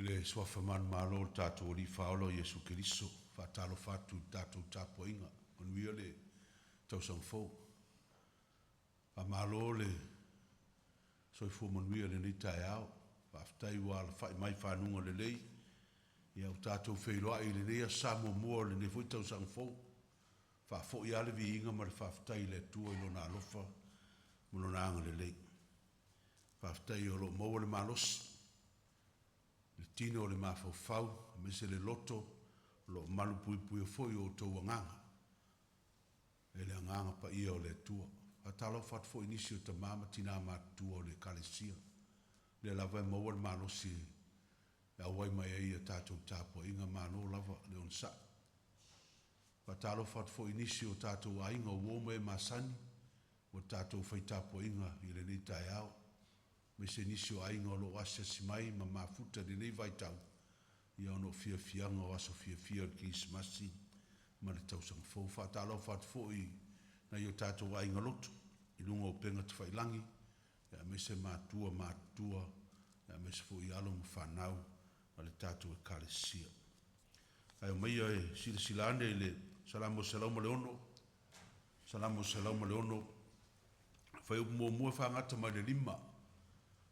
le suafa manumalo o le tatou Alii Faaola o Iesu Keriso, faatalofa atu i le tatou tapuaiga, manuia le tausaga fou. Faamalo le soifua manuia i lenei taeao, faafetai ua alafai mai i faguga lelei, ia ua tatou feiloai i lenei Aso Sa muamua o lenei foi tausaga fou. Faafoi lava le viiga ma le faafetai i le Atua i Lona alofa ma Lona agalelei. Faafetai o lo o maua le malosi i le tino, le mafaufau aemaise le loto o lo o malupuipuia foi o outou agaga e le Agaga Paia o le Atua. E faatalofa atu foi i nisi o tama ma tina matutua o le Ekalesia, o lea lava e maua le malosi e auai mai ai i a tatou tapuaiga, malo lava le onosai. E faatalofa atu foi i nisi o tatou aiga o uo ma e masani ua tatou fai tapuaiga i lenei taeao, aemaise nisi o aiga o lo o asiasi mai ma mafuta i lenei vaitau ona o fiafiaga o aso fiafia o le Kerisimasi ma le Tausaga Fou. E faatalofa atu foi i nai o tatou aiga lotu i luga o upega tafailagi aemaise matua matutua aemaise foi alo ma fanau a le tatou Ekalesia. Ae aumaia e silasila ane i le Salamo 106, Salamo 106, fuaiupu 1 e faagata mai le 5,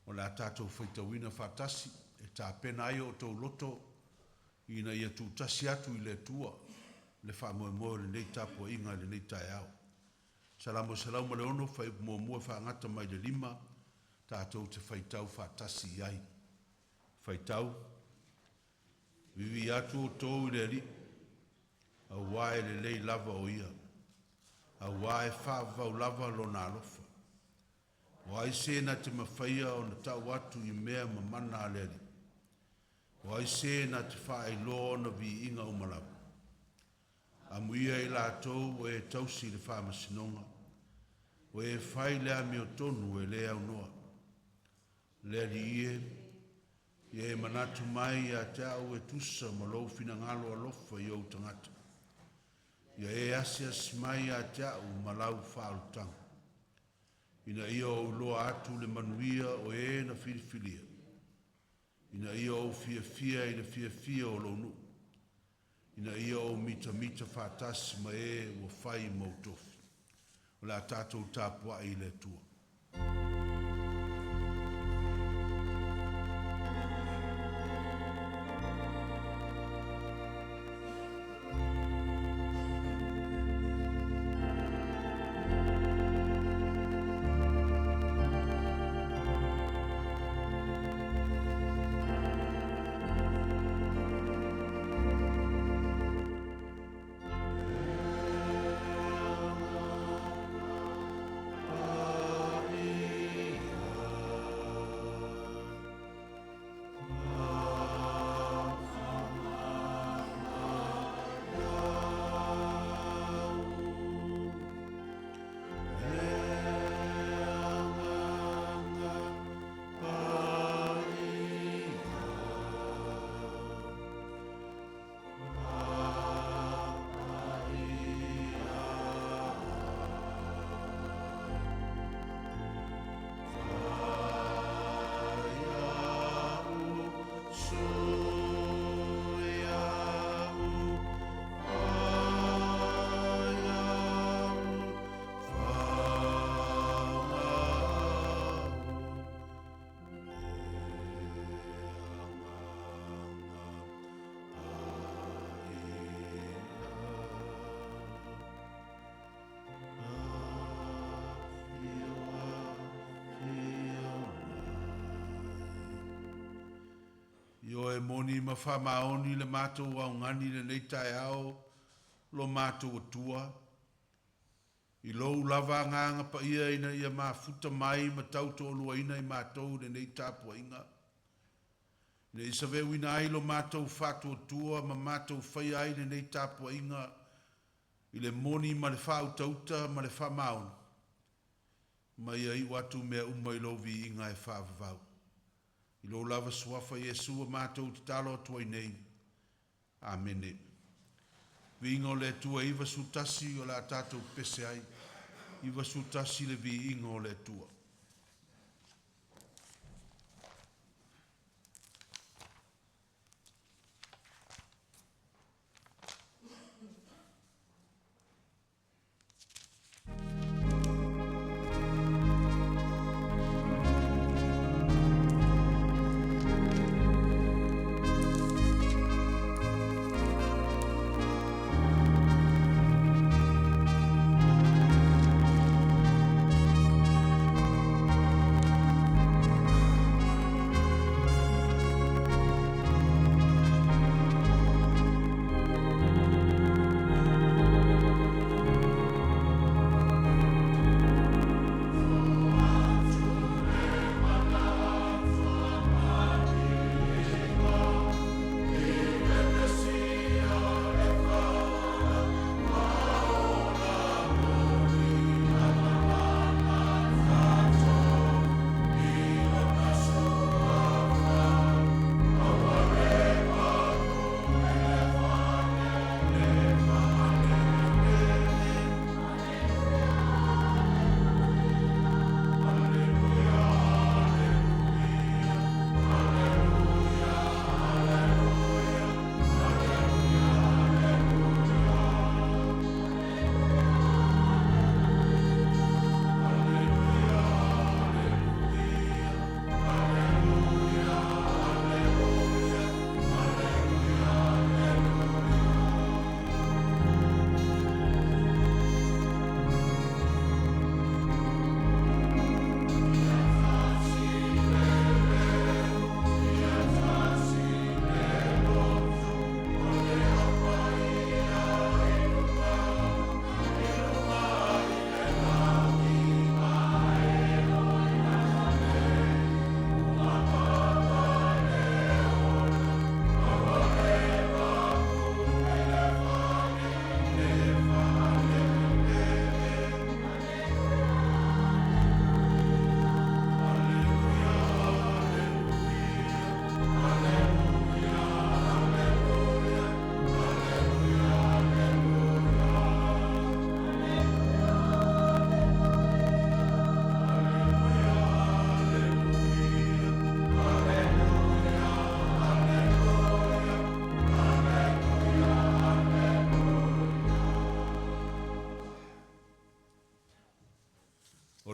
o le a tatou faitauina faatasi e tapena ai o outou loto ina ia tuutasi atu i le Atua le faamoemoe o lenei tapuaiga i lenei taeao. Salamo 106, fuaiupu 1 e faagata mai le 5, tatou te faitau faatasi i ai. Faitau: Viivii atu outou i le Alii aua e lelei lava o Ia, aua e faavavau lava Lona alofa. O ai se na te mafaia ona tau atu i mea mamana a le Alii? O ai se na te faailoa ona viiga uma lava? Amuia i latou o e tausi le faamasinoga, o e fai le amiotonu e le aunoa. Le Alii e, ia e manatu mai ia te au e tusa ma lou finagalo alofa i ou tagata. Ia e asiasi mai ia te au ma lau faaolataga, ina ia ou iloa atu le manuia o e na filifilia, ina ia ou fiafia i le fiafia o lou nuu, ina ia ou mitamita faatasi ma e ua fai ma ou tofi. O le a tatou tapuai i le Atua. Le Agaga Paia. Ioe moni ma faamaoni le matou augani i lenei taeao lo matou Atua, i lou lava Agaga Paia ina ia mafuta mai ma tautoaluaina i matou i lenei tapuaiga, ina ia saveauina ai lo matou faatuatua ma matou faia ai lenei tapuaiga i le moni ma le faautauta ma le faamaoni, ma ia iu atu mea uma i lou viiga e faavavau. I lou lava Suafa Iesu ua matou tatalo atu ai nei. Amene. Viiga o le Atua e 91 o le a tatou pepese ai. 91 le viiga o le Atua.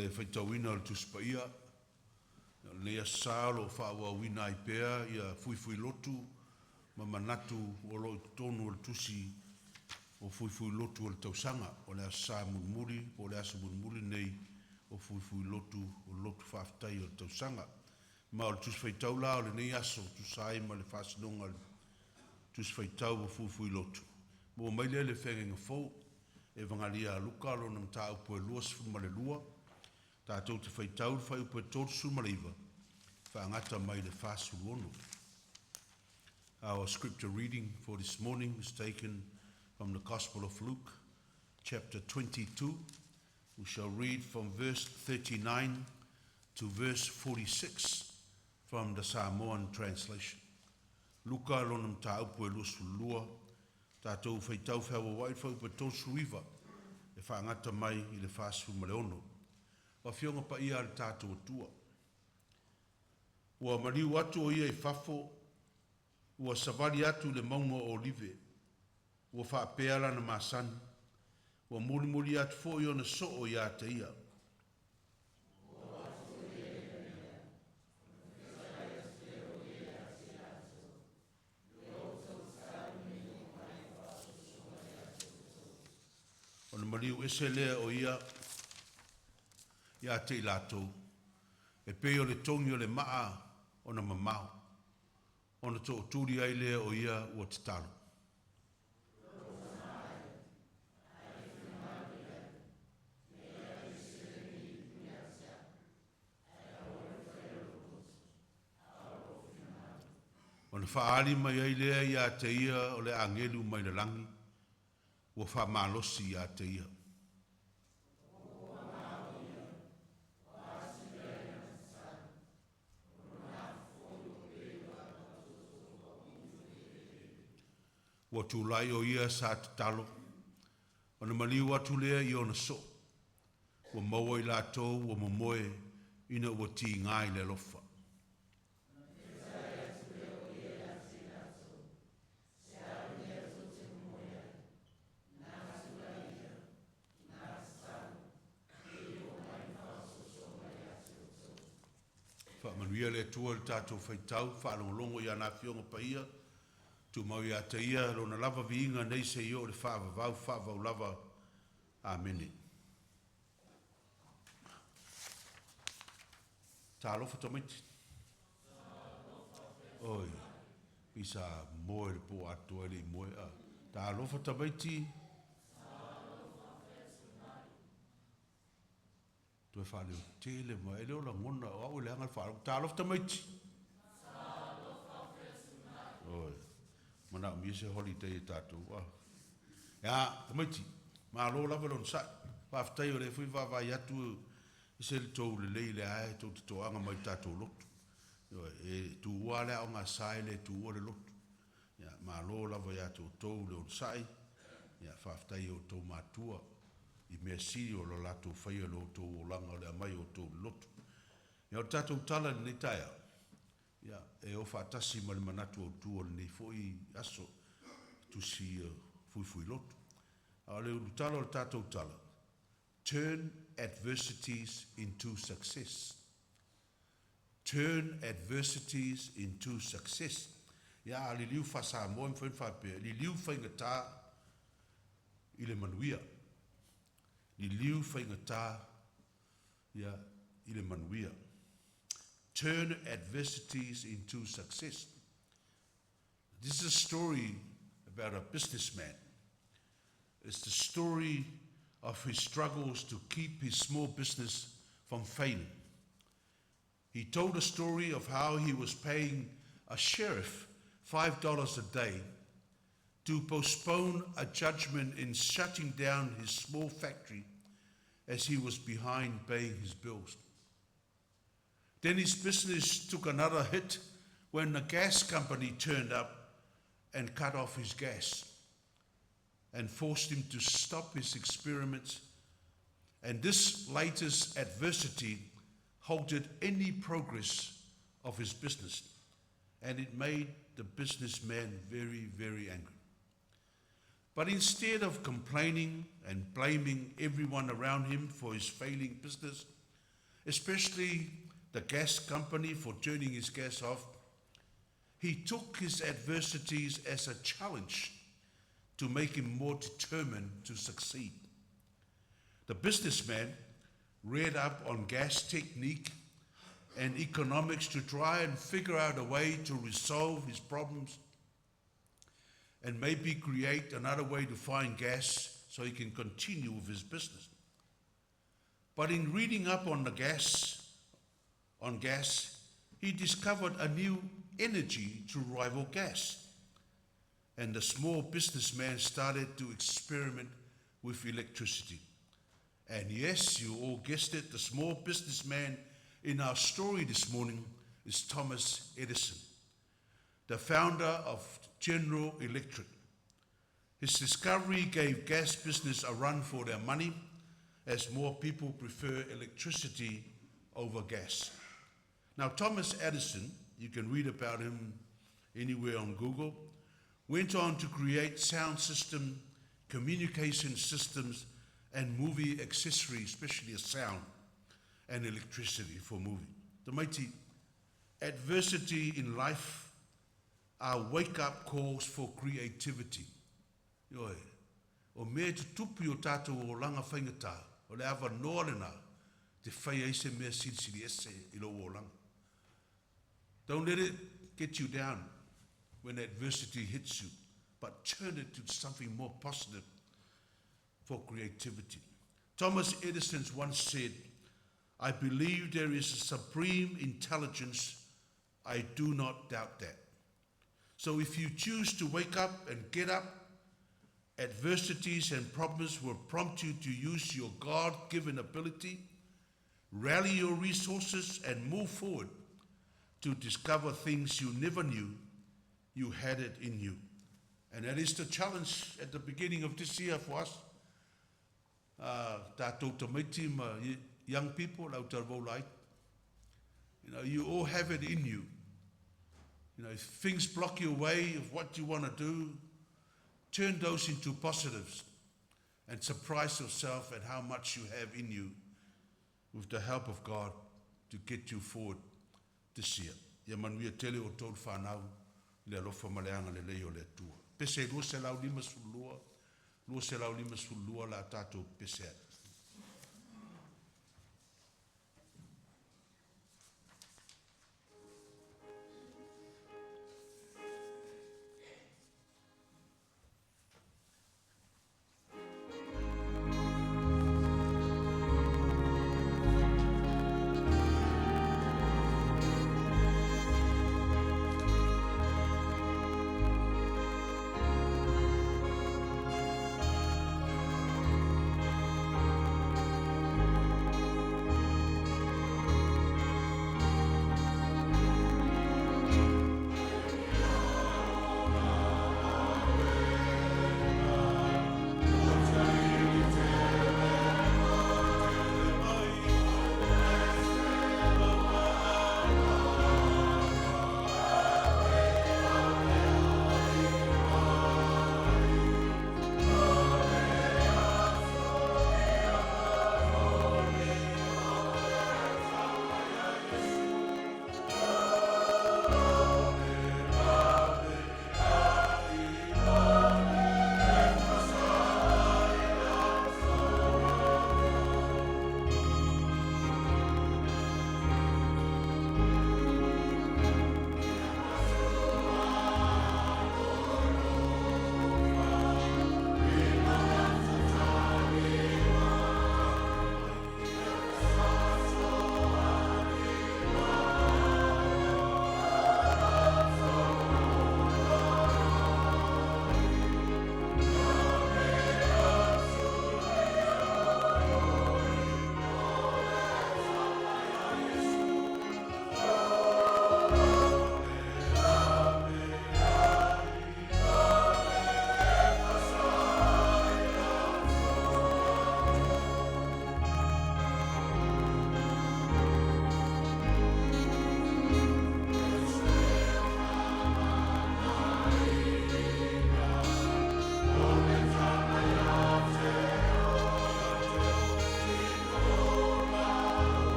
le faitauina o le Tusi Paia, o lenei Aso Sa o lo o faaauauina ai pea ia fuifuilotu ma manatu o lo o i totonu o le Tusi o Fuifuilotu o le Tausaga. O le Aso Sa mulimuli po o le aso mulimuli lenei o fuifuilotu o lotu faafetai o le tausaga. Ma o le Tusi Faitau la o lenei aso e tusa ai ma le faasinoga o le Tusi Faitau o Fuifuilotu, maua mai lea i le Feagaiga Fou, Evagalia a Luka lona mataupu e 22, tatou te faitau i le fuaiupu e 39 faagata mai i le 46. Our scripture reading for this morning is taken from the Gospel of Luke, chapter 22. We shall read from verse 39 to verse 46 from the Samoan translation. Luka lona mataupu e 22, tatou faitau feauauai i le fuaiupu e 39 e faagata mai i le 46. O Afioga Paia a le tatou Atua, ua maliu atu o Ia i fafo, ua savali atu i le mauga o Olive, ua faapea Lana masani, ua mulimuli atu foi ona soo ia te Ia. Ona maliu ese lea o Ia ia te i latou, e pei o le togi o le maa ona mamao, ona tootuli ai lea o ia ua tatalo. Ona faaali mai ai lea ia te ia o le agelu mai le lagi, ua faamalosi ia te ia. Ua tulai o ia sa tatalo, ona maliu atu lea i ona soo, ua maua i latou ua momoe ina ua tiga i le alofa. Faamanuia le Atua i le tatou faitau faalogologo i ana Afioga Paia, tumau ia te Ia Lona lava viiga nei seia oo i le faavavau, faavavau lava. Amene. Talofa tamaiti. Oi, pei sa moe le po atoa e le i moe a. Talofa tamaiti. Toe faaleotele mai, e le o lagona o au e leaga le faalogo. Talofa tamaiti. Oi, manaomia se holiday e tatou a. Ia, tamaiti, malo lava le onosai. Faafetai o lea foi e vaavaai atu e ese le tou lelei o lea lava tou te toaga mai i le tatou lotu. Ioe, e tuua lava le Aoga Asa e le tuua le lotu. Ia malo lava ia te outou le onosai, ia faafetai i outou matua i mea sili o lo latou faia i lo outou olaga o le aumai o outou i le lotu. Ia o le tatou tala i lenei taeao, ia, e o faatasi ma le manatu autu o lenei foi aso, tusi fuifuilotu. A o le ulutala o le tatou tala, turn adversities into success. Turn adversities into success. Ia, a liliu faa-Samoa e mafai ona faapea, liliu faigata i le manuia. Liliu faigata ia, i le manuia. Turn adversities into success. This is a story about a businessman. It's the story of his struggles to keep his small business from failing. He told a story of how he was paying a sheriff $5 a day to postpone a judgment in shutting down his small factory as he was behind paying his bills. Then his business took another hit when the gas company turned up and cut off his gas and forced him to stop his experiments. And this latest adversity halted any progress of his business, and it made the businessman very, very angry. But instead of complaining and blaming everyone around him for his failing business, especially the gas company for turning his gas off. He took his adversities as a challenge to make him more determined to succeed. The businessman read up on gas technique and economics to try and figure out a way to resolve his problems and maybe create another way to find gas so he can continue with his business. But in reading up on the gas, on gas, he discovered a new energy to rival gas. And the small businessman started to experiment with electricity. And yes, you all guessed it, the small businessman in our story this morning is Thomas Edison, the founder of General Electric. His discovery gave gas business a run for their money as more people prefer electricity over gas. Now, Thomas Edison, you can read about him anywhere on Google, went on to create sound system, communication systems, and movie accessories, especially a sound and electricity for movie. The mighty adversity in life are wake-up calls for creativity. Ioe, o mea e tutupu i o tātou olaga faigata, o le avanoa lena te fai ai se mea silisili ese i lou olaga. Don't let it get you down when adversity hits you, but turn it to something more positive for creativity. Thomas Edison once said, I believe there is a supreme intelligence. I do not doubt that. So if you choose to wake up and get up, adversities and problems will prompt you to use your God-given ability, rally your resources and move forward to discover things you never knew you had it in you. And that is the challenge at the beginning of this year for us. Tātou tamaiti ma young people, lau talavou laiti. You know, you all have it in you. You know, if things block your way of what you want to do, turn those into positives and surprise yourself at how much you have in you with the help of God to get you forward this year. Ia manuia tele outou le fanau i le alofa ma le agalelei o le Atua. Pese 252, 252 la tātou pese ai.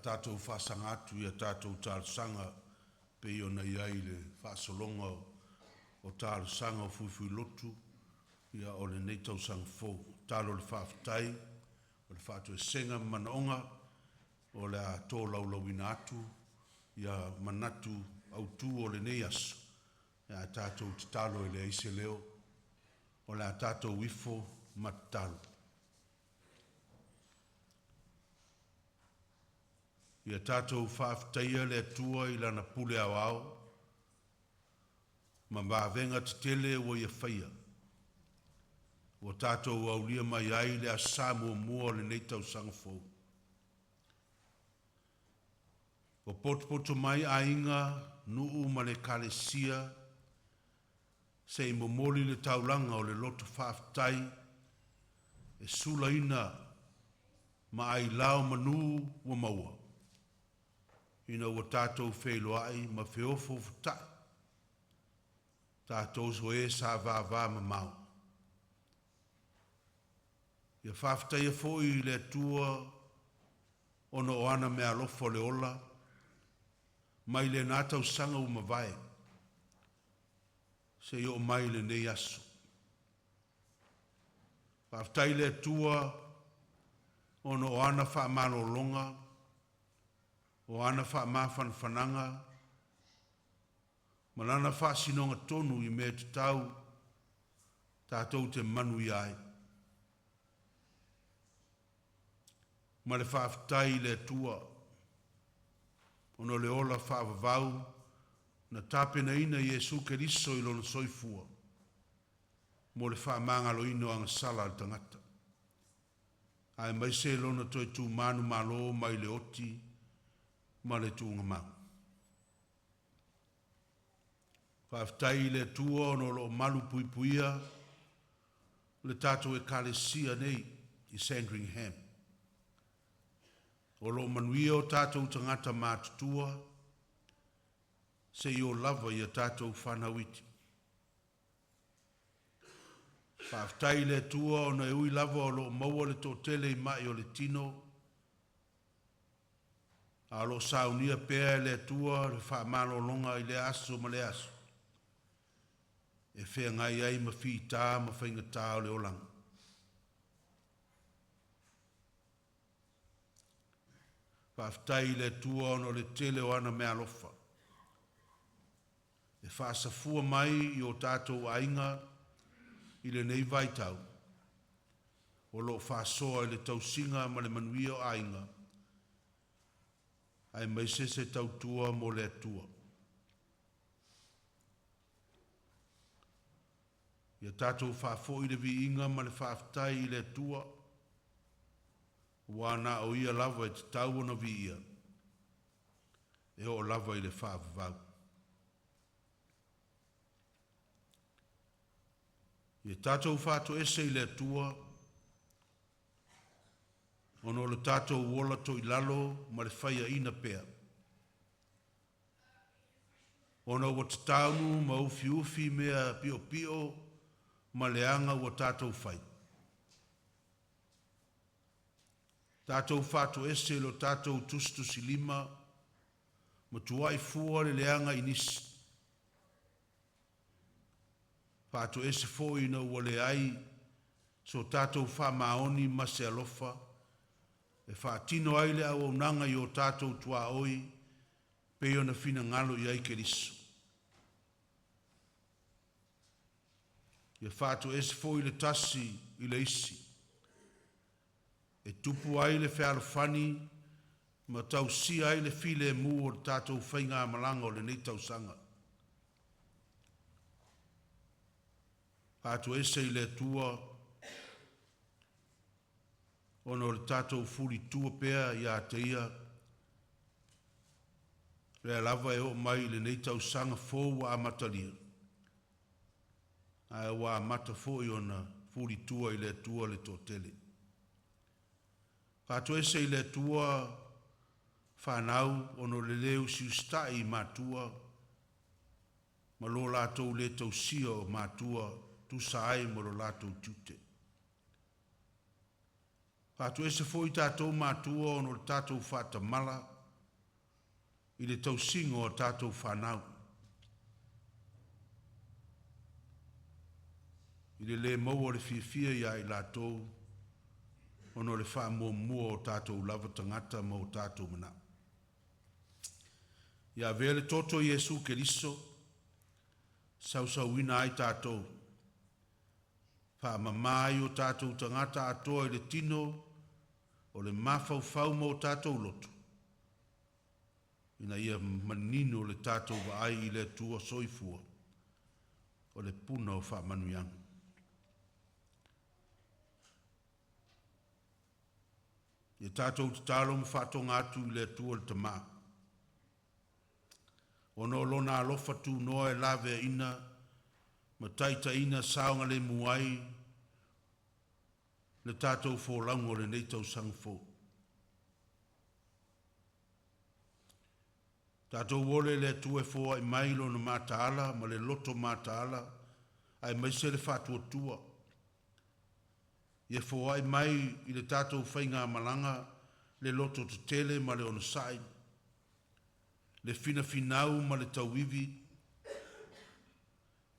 tatou faasaga atu i a tatou talosaga pei ona i ai le faasologa o talosaga o fuifuilotu ia o lenei tausaga fou. Tatalo le faafetai o le faatoesega ma manaoga o le a tolaulauina atu ia manatu autu o lenei aso, ae tatou tatalo e leai se leo, o le a tatou ifo ma tatalo. Ia tatou faafetaia le Atua i Lana pule aoao ma vavega tetele ua Ia faia, ua tatou aulia mai ai le Aso Sa muamua o lenei tausaga fou. Ua potopoto mai aiga, nuu ma le Ekalesia se i momoli le taulaga o le loto faafetai e sulaina ma ailao manu ua maua, ina ua tatou feiloai ma feofoofotai tatou o e sa vavamamao. Ia faafetaia foi le Atua ona o ana meaalofa o le ola mai lena tausaga ua mavae seia oo mai i lenei aso. Faafetai i le Atua ona o ana faamalologa, o ana faamafanafanaga ma Lana faasinoga tonu i mea tatau tatou te manuia ai. Ma le faafetai i le Atua ona o le ola faavavau na tapenaina e Iesu Keriso i Lona soifua mo le faamagaloina o agasala a le tagata, aemaise Lona toe tu manumalo mai le oti ma le tuugamau. Faafetai i le Atua ona o lo o malupuipuia le tatou Ekalesia nei i Sandringham. O lo o manuia o tatou tagata matutua seia oo lava ia tatou fanau iti. Faafetai i le Atua ona e ui lava o lo o maua le toatele i mai o le tino, a o lo o saunia pea e le Atua le faamalologa i lea aso ma lea aso, e feagai ai ma fita ma faigata o le olaga. Faafetai i le Atua ona o le tele o ana meaalofa e faasafua mai i o tatou aiga i lenei vaitau, o lo o faasoa i le tausiga ma le manuia o aiga, aemaise se tautua mo le Atua. Ia tatou faafoi le viiga ma le faafetai i le Atua, aua na o Ia lava e tatau ona viia, e oo lava i le faavavau. Ia tatou faatoese i le Atua ona o lo tatou ola toilalo ma le faiaina pea, ona ua tataunu ma ufiufi mea piopio ma leaga ua tatou fai. Tatou faatoese i lo tatou tusitusilima ma tuuai fua le leaga i nisi. Faatoese foi ina ua leai so tatou faamaoni ma se alofa e faatino ai le auaunaga i o tatou tuaoi pei ona finagalo i ai Keriso. Ia faatoese foi le tasi i le isi, e tupu ai le fealofani ma tausia ai le filemu o le tatou faigamalaga o lenei tausaga. Faatoese i le Atua ona o le tatou fulitua pea ia te Ia, lea lava e oo mai i lenei tausaga fou ua amatalia, ae ua amata foi ona fulitua i le Atua le toatele. Faatoese i le Atua fanau ona o le le usiusitai i matua ma lo latou le tausia o matua tusa ai ma lo latou tiute. Faatoese foi tatou matua ona o le tatou faatamala. i le tausiga o a tatou fanau, i le le maua o le fiafia ia i latou ona o le faamuamua o tatou lava tagata ma o tatou manao. Ia avea le toto o Iesu Keriso, sausauina ai tatou, faamama ai o tatou tagata atoa i le tino, o le mafaufau ma o tatou loto, ina ia manino le tatou vaai i le Atua Soifua, o le puna o faamanuiaga. Ia tatou tatalo ma faatoga atu i le Atua le Tama, ona o Lona alofa tunoa e laveaina ma taitaiina saogalemu ai le tatou folauga o lenei tausaga fou. Tatou ole i le Atua e foai mai Lona mataala ma le loto mataala aemaise le faatuatua. Ia foai mai i le tatou faigamalaga le lototetele ma le onosai, le finafinau ma le tauivi,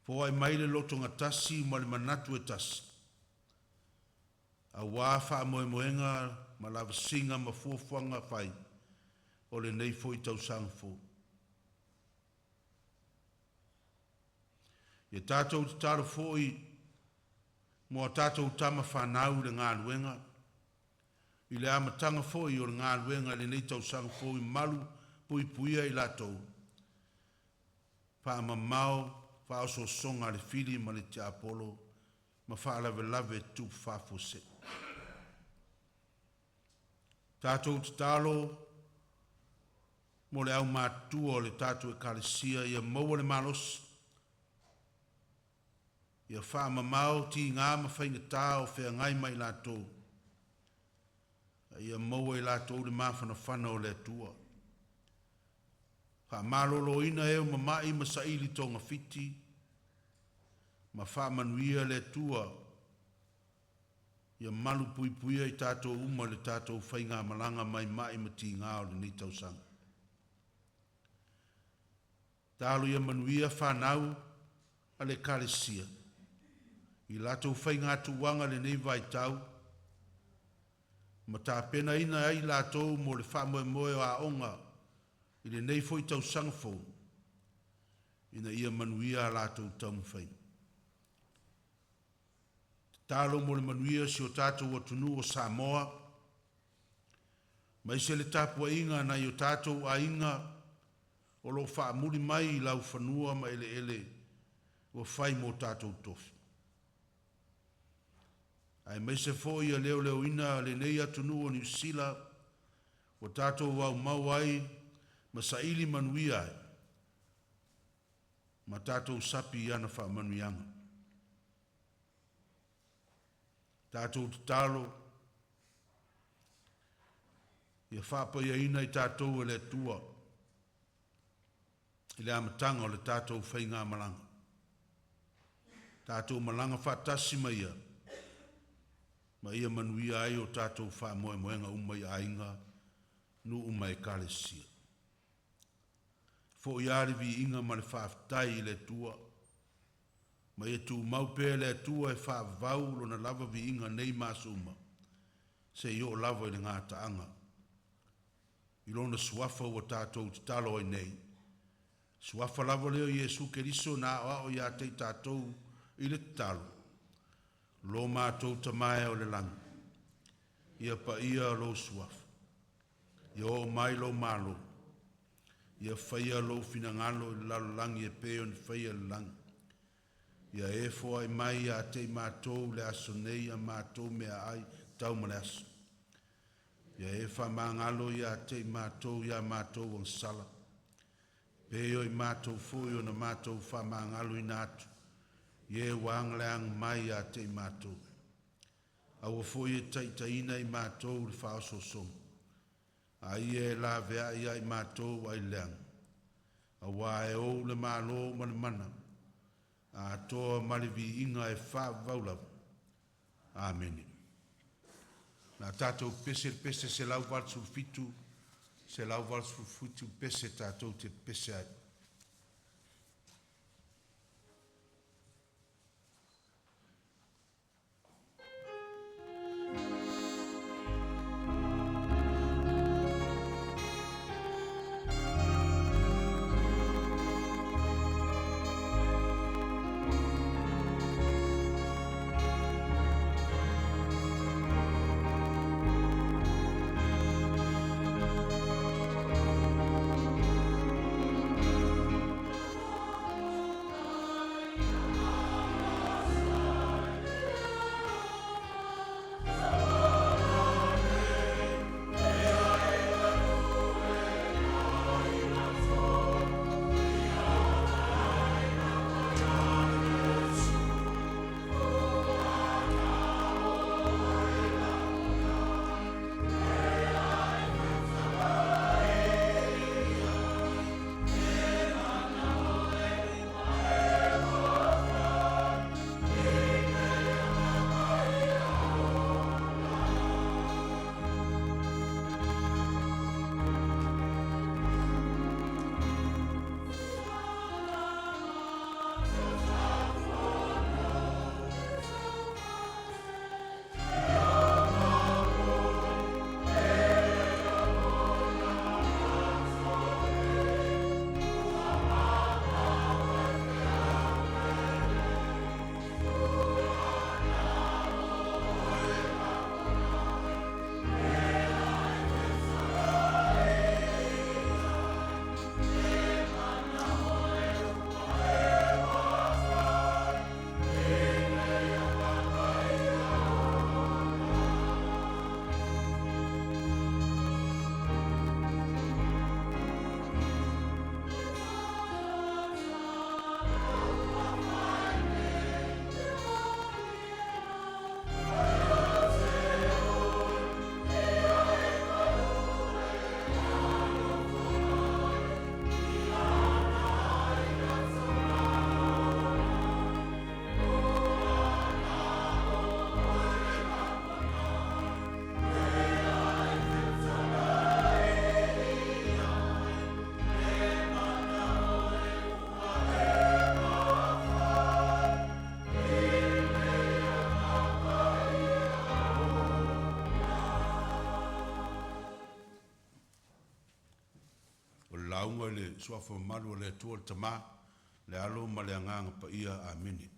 foai mai le lotogatasi ma le manatu e tasi, aua faamoemoega ma lavasiga ma fuafuaga fai o lenei foi tausaga fou. Ia tatou tatalo foi mo a tatou tama fanau i le galuega, i le amataga foi o le galuega i lenei tausaga fou ia malupuipuia i latou, faamamao faaosoosoga a le fili ma le tiapolo ma faalavelave tutupu faafuasei. Tatou tatalo mo le aumatutua o le tatou Ekalesia ia maua le malosi, ia faamamao tiga ma faigata o feagai ma i latou, a ia maua e i latou le mafanafana o le Atua. Faamaloloina e mamai ma saili togafiti ma faamanuia le Atua ia malupuipuia i tatou uma i le tatou faigamalaga mai mai ma tiga o lenei tausaga. Talo ia manuia fanau a le Ekalesia i latou faigatuaga i lenei vaitau ma tapenaina ai latou mo le faamoemoe o aoga i lenei foi tausaga fou, ina ia manuia a latou taumafaiga. Tatalo mo le manuia o si o tatou atunuu o Samoa, aemaise le tapuaiga a nai o tatou aiga o lo o faamuli mai i laufanua ma eleele ua fai mo tatou tofi, aemaise foi ia leoleoina lenei atunuu o Niu Sila ua tatou aumau ai ma saili manuia ai ma tatou sapi i ana faamanuiaga. Tatou tatalo ia faapaiaina i tatou e le Atua i le amataga o le tatou faigamalaga. Tatou malaga faatasi ma Ia, ma ia manuia ai o tatou faamoemoega uma i aiga, nuu ma ekalesia. Foi lava le viiga ma le faafetai i le Atua, ma ia tumau pea e le Atua e faavavau Lona lava viiga nei ma aso uma, seia oo lava i le gataaga i Lona Suafa ua tatou tatalo ai nei. Suafa lava lea o Iesu Keriso na aoao ia te i tatou i le tatalo, Lo matou Tama e o le lagi, ia paia lou Suafa, ia oo mai lou Malo, ia faia lou finagalo i le lalolagi e pei ona faia i le lagi. Ia e foai mai ia te i matou i le aso nei a matou meaai tau ma le aso. Ia e faamagalo ia te i matou ia matou agasala, e pei o i matou foi ona matou faamagaloina atu i e ua agaleaga mai ia te i matou. Aua foi e te taitaiina i matou i le faaosoosoga, a ia e laveai ia i matou ai le leaga, aua e ou le Malo ma le mana, atoa ma le viiga e faavavau lava. Amene. O le a tatou pepese i le pese 187. 187 pese tatou te pepese ai. O le lauga i le Suafa mamalu o le Atua le Tama, le Alo ma le Agaga Paia. Amene.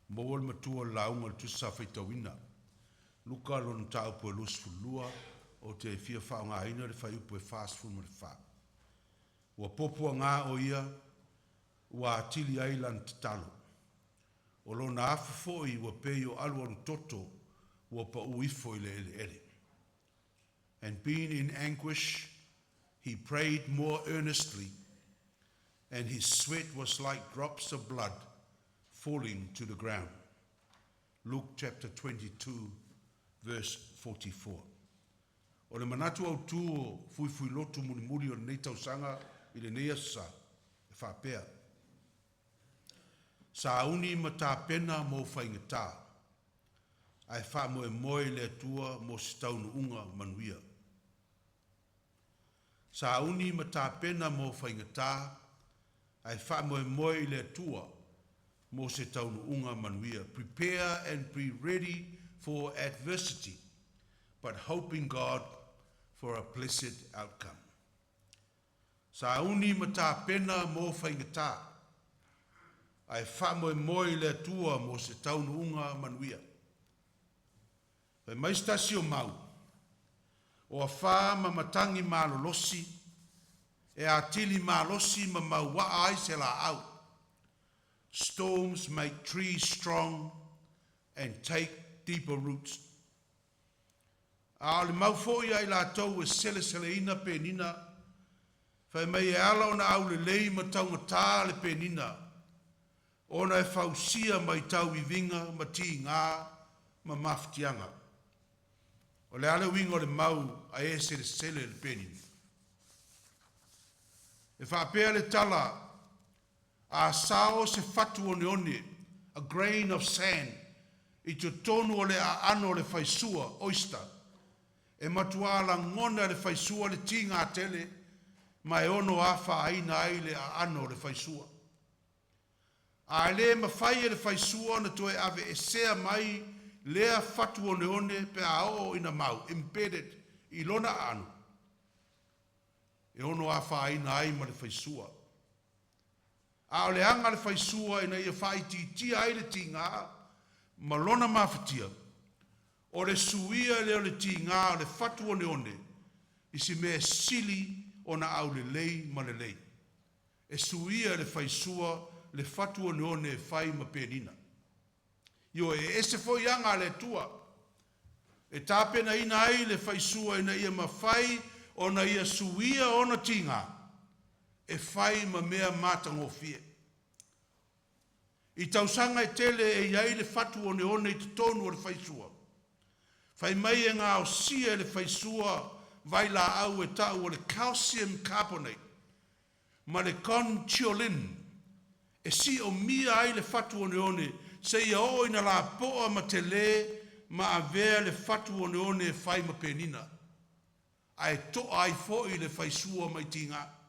Maua le matua o le lauga i le Tusi Sa faitauina, Luka lona mataupu e 22, ou te fia faaaogaina le fuaiupu e 44. Ua puapuaga o ia ua atili ai lana tatalo. O lona afu foi ua pei o alualutoto ua pau ifo i le eleele. And being in anguish, he prayed more earnestly, and his sweat was like drops of blood falling to the ground. Luke chapter 22, verse 44. O le manatu autu o fuifuilotu mulimuli o lenei tausaga i lenei aso sa, e faapea: Sauni ma tapena mo faigata, ae faamoemoe i le Atua mo se taunuuga manuia. Sauni ma tapena mo faigata, ae faamoemoe i le Atua mo se taunuuga manuia. Prepare and be ready for adversity, but hope in God for a blessed outcome. Sauni ma tapena mo faigata, ae faamoemoe i le Atua mo se taunuuga manuia. Fai mai se tasi o mau, o afa ma matagi malolosi e atili malosi ma mauaa ai se laau. Storms make trees strong and take deeper roots. A o le mau foi a i latou e seleseleina penina, fai mai e ala ona aulelei ma taugata le penina, ona e fausia mai tauiviga ma tiga ma mafatiaga. O le a le uiga o le mau a e selesele le penina? E faapea le tala, a sao se fatu oneone, a grain of sand, i totonu o le aano o le faisua, oyster, E matuā lagona e le faisua le tigā tele ma e ono afaina ai le aano o le faisua. A e le mafai e le faisua ona toe aveesea mai lea fatu oneone pe a oo ina mau (embedded) i lona aano, e ono afaina ai ma le faisua. A o le aga a le faisua ina ia faaitiitia ai le tiga ma lona mafatia, o le suia lea o le tiga o le fatu oneone i se mea e sili ona aulelei ma lelei. E suia e le faisua le fatu oneone e fai ma penina. Ioe, e ese foi aga a le Atua e tapenaina ai le faisua ina ia mafai ona ia suia ona tiga e fai ma mea matagofie. I tausaga e tele e i ai le fatu oneone i totonu o le faisua, fai mai e gaosia e le faisua vailaau e tau o le calcium carbonate ma le conchiolin e siomia ai le fatu oneone seia oo ina lapoa ma telē ma avea le fatu oneone e fai ma penina, ae to'a ai foi le faisua mai tiga.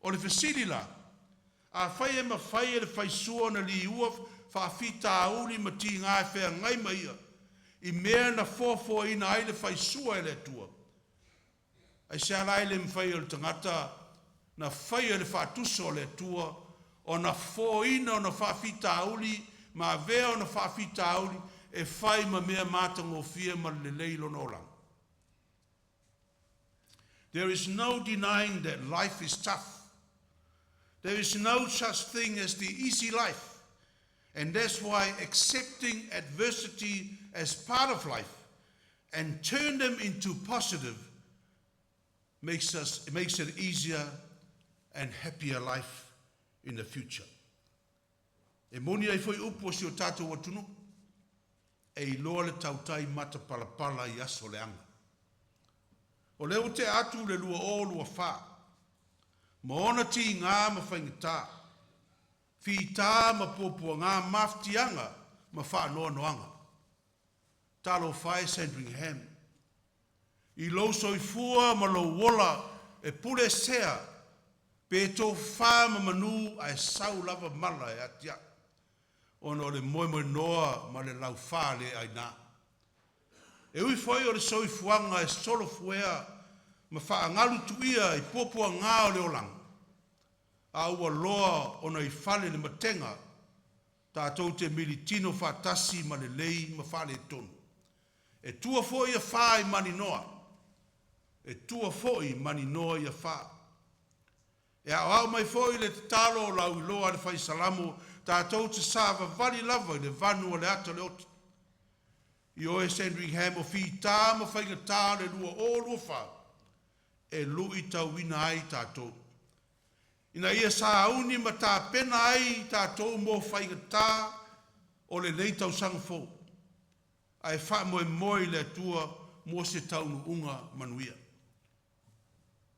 O le fesili la, afai e mafai e le faisua ona liua faafitauli ma tiga e feagai ma ia i mea na foafoaina ai le faisua e le Atua, aisea la e le mafai ai e le tagata na faia i le faatusa o le Atua ona fofoina ona faafitauli ma avea ona faafitauli e fai ma mea matagofie ma lelei i lona olaga? There is no denying that life is tough. There is no such thing as the easy life. And that's why accepting adversity as part of life and turn them into positive makes it easier and happier life in the future. E moni ai foi upu o si o tatou atunuu, e iloa le tautai matapalapala i aso leaga. O lea ua tea atu le 2024 ma ona tiga ma faigata, fita ma puapuaga, mafatiaga ma faanoanoaga. Talofa e Sandringham, i lou soifua ma lou ola e puleesea, pe tofafa ma manu ae sau lava mala e atiae, ona o le moemoenoa ma le laufa le aina. E ui foi o le soifuaga e solofuea ma faagalutuia i puapuaga o le olaga, a ua loa ona i fale le matega, tatou te militino faatasi ma lelei ma faaletonu. E tua foi afa i maninoa, e tua foi maninoa i afa. E aoao mai foi le tatalo lauiloa a le Fai Salamo, tatou te savavali lava i le vanu o le ata o le oti. Ioe Sandringham, o fita ma faigata o le 2024 e luitauina ai tatou, ina ia sauni ma tapena ai tatou mo faigata o lenei tausaga fou, ae faamoemoe i le Atua mo se taunuuga manuia.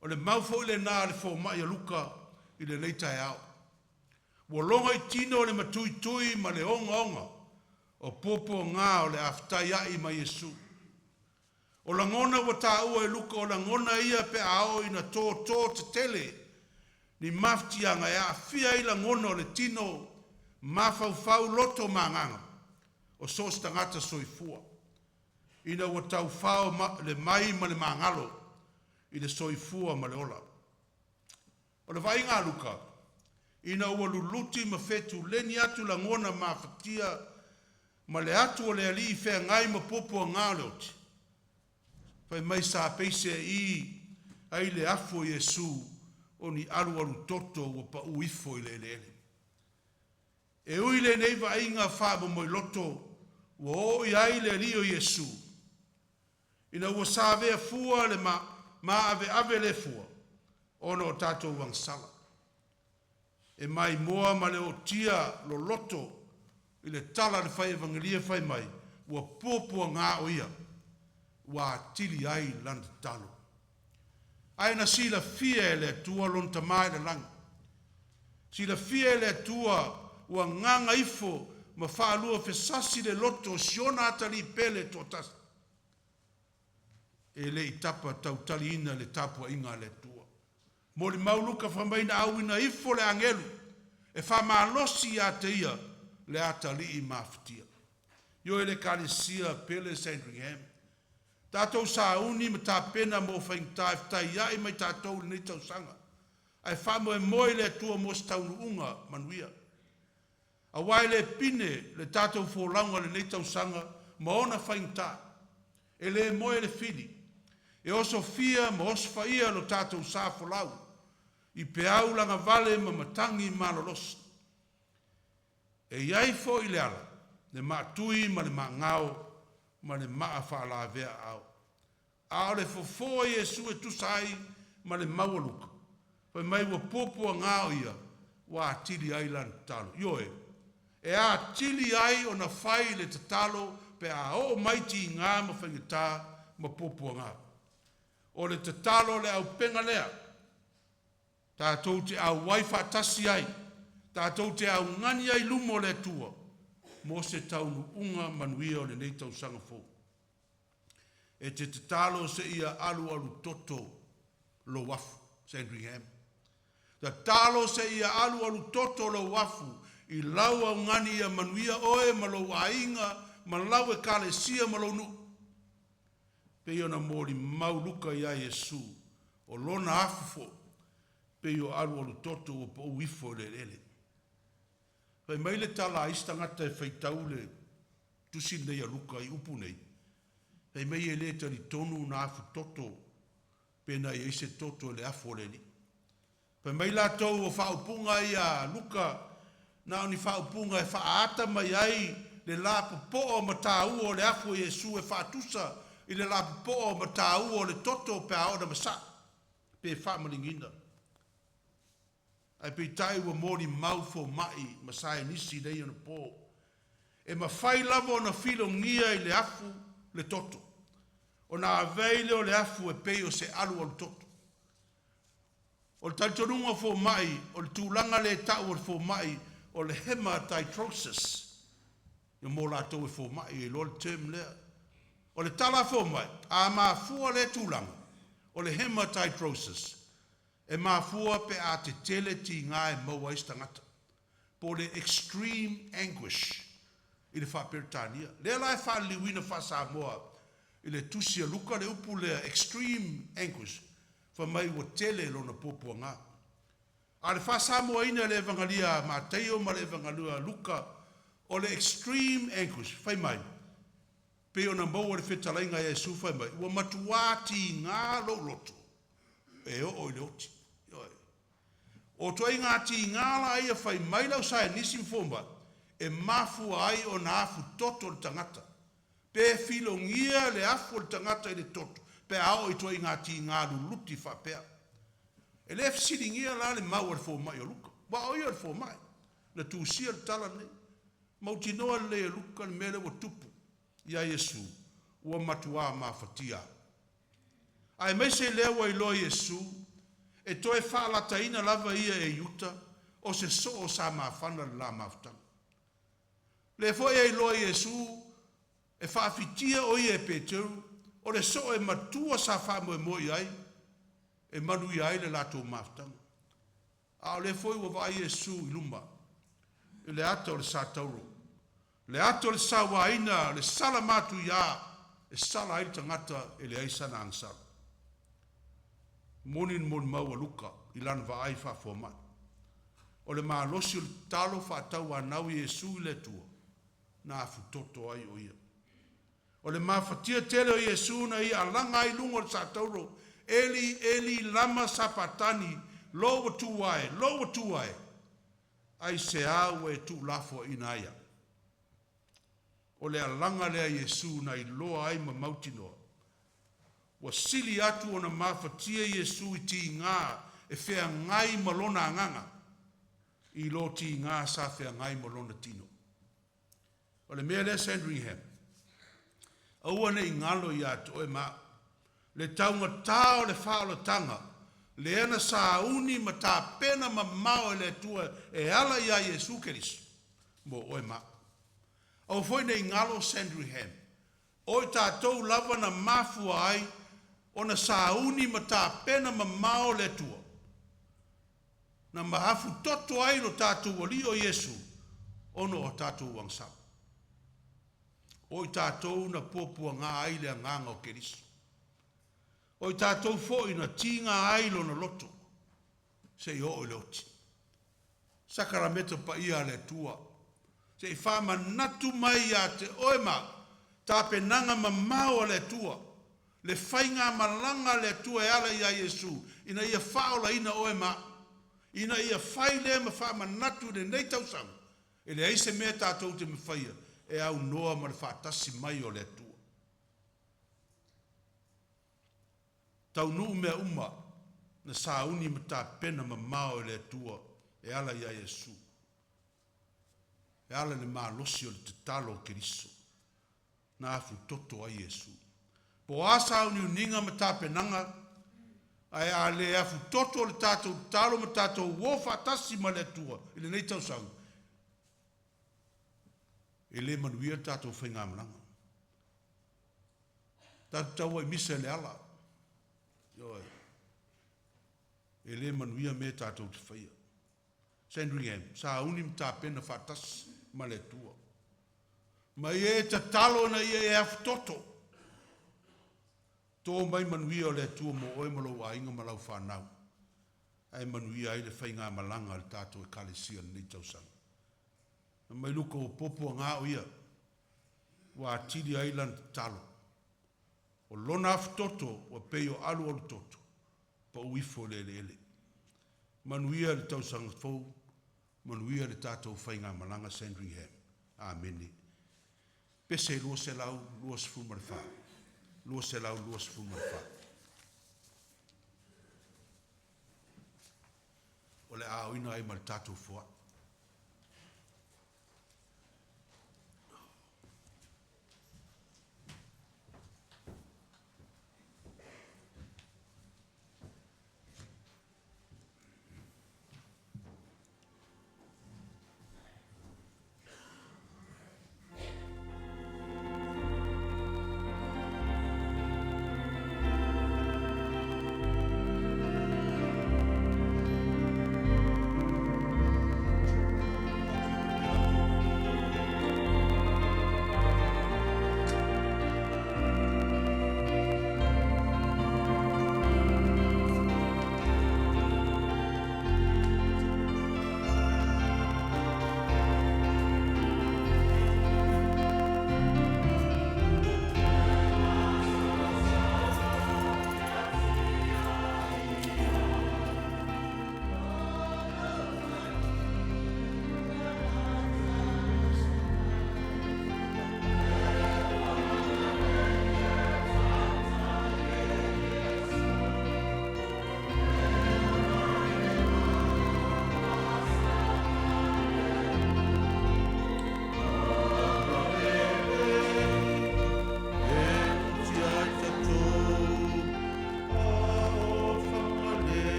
O le mau foi lena a le fomai a Luka i lenei taeao. Ua logo i tino le matuitui ma le ogaoga o puapuaga o le a fetaiai ma Iesu. O lagona ua taua e Luka o lagona ia pe a oo ina toto tetele ni mafatiaga e aafia ai lagona o le tino, mafaufau, loto ma agaga o so o se tagata soifua, ina ua taufao le mai ma le magalo i le soifua ma le ola. O le vaaiga a Luka, ina ua luluti ma fetuleni atu lagona mafatia ma le atu a le Alii i feagai ma puapuaga o le oti, fai mai sa peiseai ai le afu o Iesu o ni alualu toto ua pau ifo i le eleele. E ui lenei vaaiga faamomoiloto ua oo i ai le Alii o Iesu, ina ua savea fua le maaveave le fua ona o tatou agasala, e maimoa ma le ootia loloto i le tala a le fai Evagelia fai mai, ua puapuaga o Ia ua atili ai Lana tatalo. Ae na silafia e le Atua lona Tama i le lagi, silafia e le Atua ua gagaifo ma faaluafesasi le loto o si ona Atalii pele e toatasi. e le i tapa tautaliina le tapuaiga a le Atua. Molimau Luka fai mai na auina ifo le agelu e faamalosi ia te ia le atalii mafatia. Ioe le Ekalesia pele Sandringham, tatou sauni ma tapena mo faigata e fetaiai ma i tatou i lenei tausaga, ae faamoemoe i le Atua mo se taunuuga manuia. Aua e le pine le tatou folauga i lenei tausaga ma ona faigata. E le moe le fili, e osofia ma osofaia lo tatou sa folau i peau lagavale ma matagi malolosi. E i ai foi le ala, le maatui ma le maagao ma le maa faalavea aao. A o le fofo a Iesu e tusa ai ma le mau a Luka, fai mai ua puapuaga o Ia ua atili ai lana tatalo. Ioe, e atili ai ona fai le tatalo pe a oo mai tiga ma faigata ma puapuaga. O le tatalo le auupega lea tatou te auai faatasi ai, tatou te augani ai i luma o le Atua mo se taunuuga manuia o lenei tausaga fou. E te tatalo seia alualutoto lou afu, Sandringham. Tatalo seia alualutoto lou afu i lau augani ia manuia oe ma lou aiga ma lau ekalesia ma lou nuu. Pei ona molimau Luka ia Iesu, o lona afu foi pei o alualutoto ua pau ifo i le eleele. Fai mai le tala a isi tagata e faitau le tusi lenei a Luka i upu nei, fai mai e le talitonu na afutoto pe na i ai se toto i le afu o le Alii. Fai mai latou o faaupuga ia a Luka na o ni faaupuga e faaata mai ai le lapopoa ma taua o le afu o Iesu e faatusa i le lapopoa ma taua o le toto pe a oo ina masaa pe faamaligiina. Ae peitai ua molimau fomai ma saienisi i nei onapo, e mafai lava ona filogia i le afu le toto, ona ave ai lea o le afu e pei o se alualutoto. O le talitonuga o fomai, o le tulaga lea e tau e le fomai o le hematidrosis, mo latou e fomai e iloa le term lea. O le tala a fomai, a mafua lea tulaga o le hematidrosis, e mafua pe a tetele tiga e maua ai se tagata, po o le extreme anguish i le faa-Peretania. Lea la e faaliliuina faa-Samoa i le tusi a Luka le upu lea extreme anguish, fai mai ua tele lona puapuaga. A o le faa-Samoaina e le Evagalia a Mataio ma le Evagalia a Luka o le extreme anguish, fai mai pei ona maua i le fetalaiga a Iesu fai mai, ua matua tiga lou loto e oo i le oti. Ioe. O ituaiga tiga la ia fai mai le ausaienisi ma fomai, e mafua ai ona afu toto le tagata, pe filogia le afu o le tagata i le toto pe a oo i ituaiga tiga luluti faapea. E le fesiligia la le mau a le fomai o Luka, aua o ia o le fomai na tusia le tala lenei. Mautinoa lelei e Luka le mea lea ua tupu ia Iesu, ua matua mafatia. Aemaise lea ua iloa e Iesu e toe faalataina lava ia e Iuta o se soo sa mafana le la mafutaga. Lea foi e iloa e Iesu e faafitia o ia e Peteru, o le soo e matua sa faamoemoe i ai e manuia ai le latou mafutaga. A o lea foi ua vaai Iesu i luma i le ata o le satauro, le ata o le sauaina, le sala matuia e sala ai le tagata e leai sana agasala. Moni le molimau a Luka i lana vaai faafomai. O le malosi o le tatalo faatauanau a Iesu i le Atua na afutoto ai o ia. O le mafatia tele o Iesu na ia alaga ai i luga o le satauro, Eli, Eli, lama sapatani, lou Atua e, lou Atua e, aisea ua e tuulafoaiina ai au? O le alaga lea a Iesu na iloa ai ma mautinoa, ua sili atu ona mafatia Iesu i tiga e feagai ma lona agaga i lo tiga sa feagai ma lona tino. O le mea lea Sandringham, aua ne i galo ia te oe ma au le taugata o le faaolataga lea na sauni ma tapena mamao e le Atua e ala ia Iesu Keriso mo oe ma au. Aua foi ne i galo Sandringham, o i tatou lava na mafua ai Ona sauni ma tapena mamao le Atua, na mafutoto ai lo tatou Alii o Iesu, ona o tatou agasala. O i tatou na puapuaga ai le agaga o Keriso. O i tatou foi na tiga ai lona loto, seia oo i le oti. Sakarameta paia a le Atua, se i faamanatu mai ia te oe ma au, tapenaga mamao a le Atua, le faigamalaga a le Atua e ala ia Iesu, ina ia faaolaina oe ma au, ina ia fai lea ma faamanatu i lenei tausaga, e leai se mea tatou te mafaia e aunoa ma le faatasi mai o le Atua. Taunuu mea uma na sauni ma tapena mamao e le Atua e ala ia Iesu, e ala i le malosi o le tatalo a Keriso na afutoto ai Iesu. Po o a sauniuniga ma tapenaga, ae a le afutoto le tatou tatalo ma tatou o faatasi ma le Atua i lenei tausaga, e le manuia le tatou faigamalaga. Tatou te tau ai misa i le ala. Ioe. E le manuia mea tatou te faia. Sandringham, sauni ma tapena faatasi ma le Atua. Ma ia e tatalo ina ia e afutoto. To mai manuia o le Atua mo oe ma lou aiga ma lau fanau, ae manuia ai le faigamalaga a le tatou Ekalesia i lenei tausaga. Fai mai Luka, ua puapuaga o ia, ua atili ai lana tatalo. O lona afutoto ua pei o alualutoto, pau ifo i le eleele. Manuia le tausaga fou, manuia le tatou faigamalaga Sandringham. Amene. Pese 224, 224. O le a aoina ai ma le tatou foai.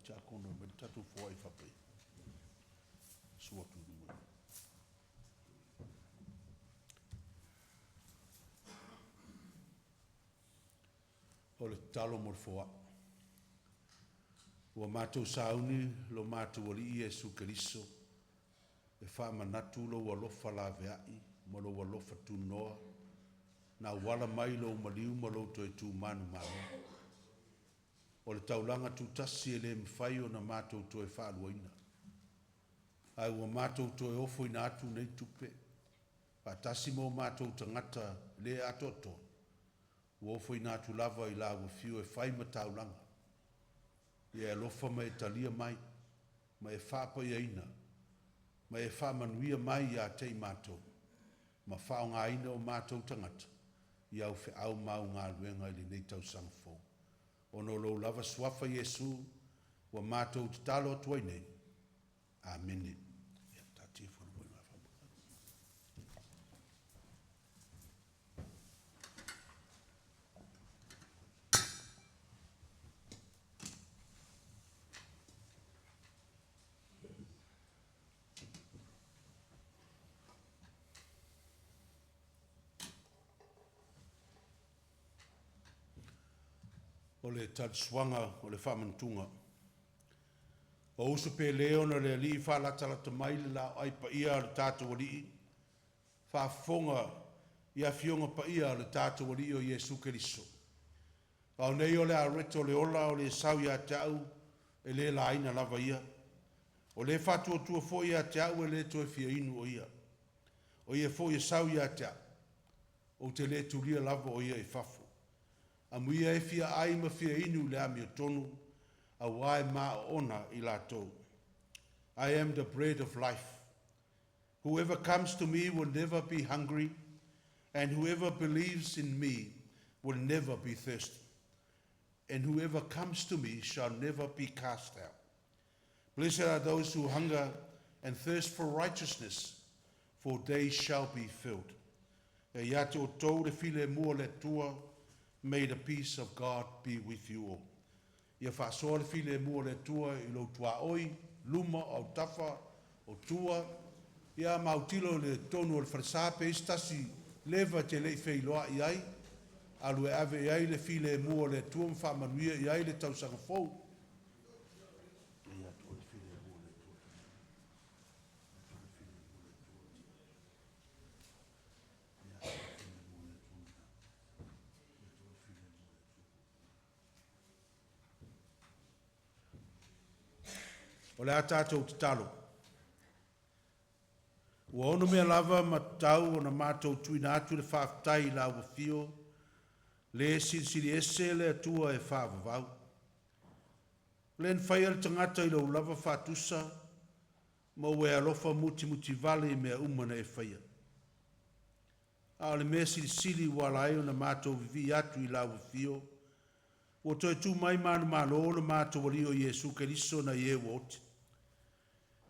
Tiakono e aumai le tatou foai faapaia. Susu atu i luma i o. O le tatalo mo le foai. Ua matou sauni lo matou Alii Iesu Keriso e faamanatu Lou alofa laveai ma Lou alofa tunoa na auala mai i Lou maliu ma Lou toe tu manumalo. O le taulaga tutasi e le mafai ona matou toe faaluaina, ae ua matou toe ofoina atu nei tupe, faatasi ma o matou tagata le atoatoa, ua ofoina atu lava i Lau Afio e fai ma taulaga. Ia e alofa ma e talia mai, ma e faapaiaina, ma e faamanuia mai ia te i matou, ma faaaogaina o matou tagata i au feau ma au galuega i lenei tausaga fou. Ona o Lou lava Suafa Iesu ua matou tatalo atu ai nei, Amene. Ia, taatia ifo i luma i ina. O le talisuaga o le faamanatuga. O uso pele ona o le Alii, faalatalata mai le laoai paia a lo tatou Alii, faafofoga i Afioga Paia a le tatou Alii o Iesu Keriso. Ao nei o le areto o le ola o le sau ia te au e le laina lava ia. O le faatuatua foi ia te au e le toe fia inu o ia. O ia foi e sau ia te au, ou te le tulia lava o ia i fafo. Amuia e fia ai ma fia inu i le amiotonu, auā e maoona i latou. I am the bread of life. Whoever comes to me will never be hungry, and whoever believes in me will never be thirsty. And whoever comes to me shall never be cast out. Blessed are those who hunger and thirst for righteousness, for they shall be filled. E ia te outou le filemu o le Atua. May the peace of God be with you all. Ia faasoa le filemu o le Atua i lou tuaoi, luma o autafa, o tua, ia ma autilo i le totonu o le falesa pe i ai se tasi leva e te le i feiloai ai, alu e ave i ai le filemu o le Atua ma faamanuia i ai le tausaga fou. O le a tatou tatalo. Ua onomea lava ma tatau ona matou tuuina atu le faafetai i Lau Afio, le Silisili Ese le Atua e faavavau, O Le na faia le tagata i Lou lava faatusa, ma ua e alofa mutimutivale i mea uma na e faia. A o le mea silisili ua ala ai ona matou vivii atu i Lau Afio, ua toe tu mai manumalo lo matou Alii o Iesu Keriso nai e ua oti.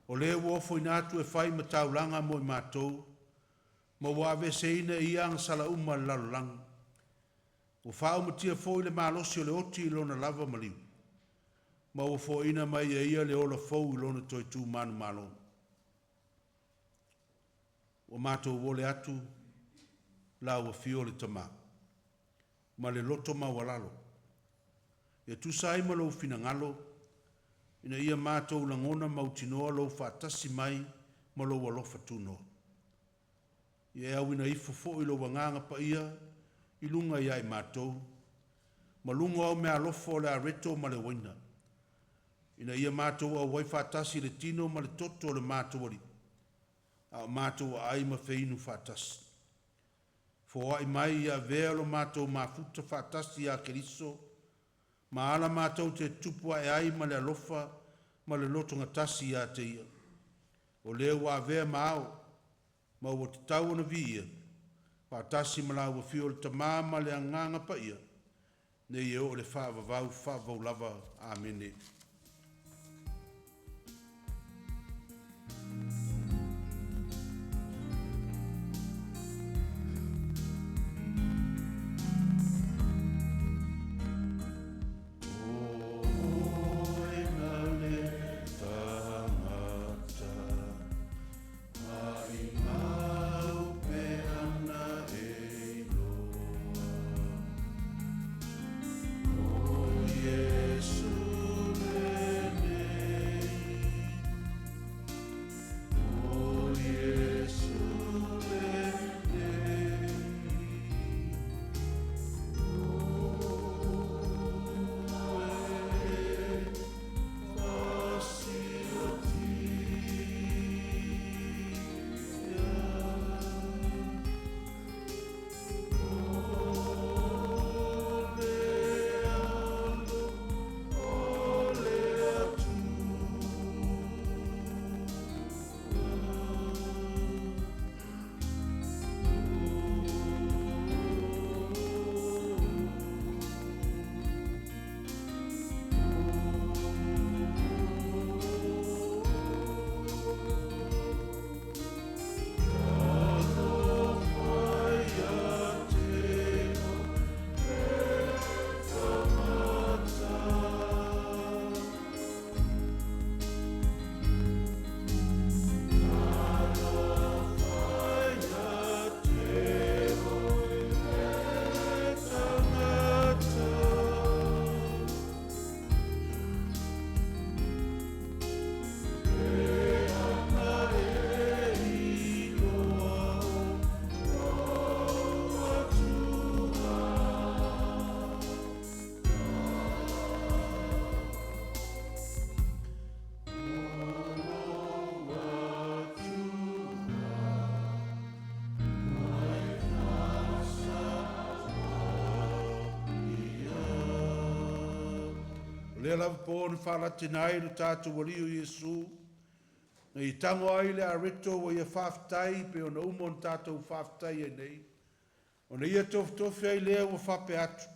O Le ua ofoina atu e fai ma taulaga mo i matou, ma ua aveeseina e Ia agasala uma a le lalolagi. Ua faaumatia foi le malosi o le oti i Lona lava maliu, ma ua foaiina mai e Ia le ola fou i Lona toe tu manumalo. Ua matou ole atu Lau Afio le Tama ma le loto maualalo, e tusa ai ma Lou finagalo, ina ia matou lagona mautinoa Lou faatasi mai ma Lou alofa tunoa. Ia e auina ifo foi Lou Agaga Paia i luga ia i matou, ma luga o au meaalofa o le areto ma le uaina, ina ia matou auai faatasi i le tino ma le toto o le matou Alii, a o matou aai ma feinu faatasi. Foai mai ia avea lo matou mafuta faatasi ia Keriso, ma ala matou te tutupu ae ai ma le alofa ma le lotogatasi ia te Ia, o Le ua avea ma Ao, ma ua tatau ona viia, faatasi ma Lau Afio le Tama ma le Agaga Paia, nei e oo i le faavavau, faavavau lava. Amene. O Oe na lea lava po na faalatina ai lo tatou Alii o Iesu, na ia tago ai le areto ua ia faafetai pe ona uma ona tatou faafetai ai nei, ona ia tofitofi ai lea ua faapea atu,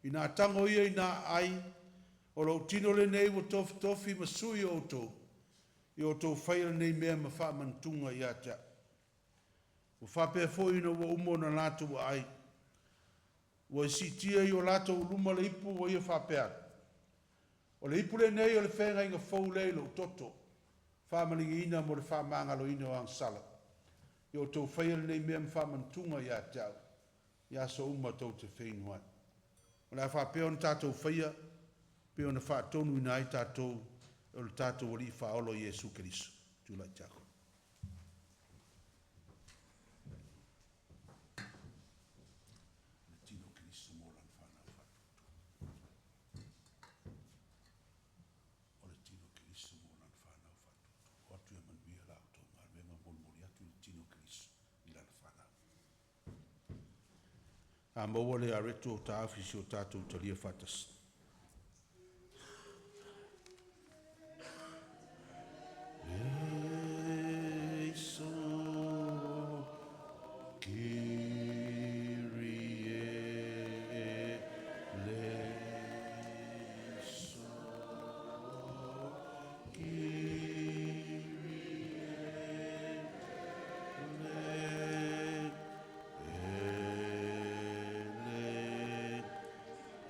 ina tago ia ina ai, o lou tino lenei ua tofitofi ma sui o outou, i o outou faia lenei mea ma faamanatuga ia te au. Ua faapea foi ina ua uma ona latou aai, ua siitia i o latou luma le ipu ua ia faapea atu, o le ipu lenei o le feagaiga fou lea i lou toto, faamaligiina mo le faamagaloina o agasala. Ia outou faia lenei mea ma faamanatuga ia te au, i aso uma tou te feinu ai. O le a faapea ona tatou faia, pe ona faatonuina ai tatou e o le tatou Alii Faaola o Iesu Keriso. Tulai Tiakono. Le tino o Keriso mo lana fanau faatuatua. O le tino o Keriso mo lana fanau faatuatua. O atu ia manuia la outou galuega molimoli atu i le tino o Keriso i lana fanau. A maua le areto o taofi si o tatou talia faatasi. Eleison, Kyrie eleison, Kyrie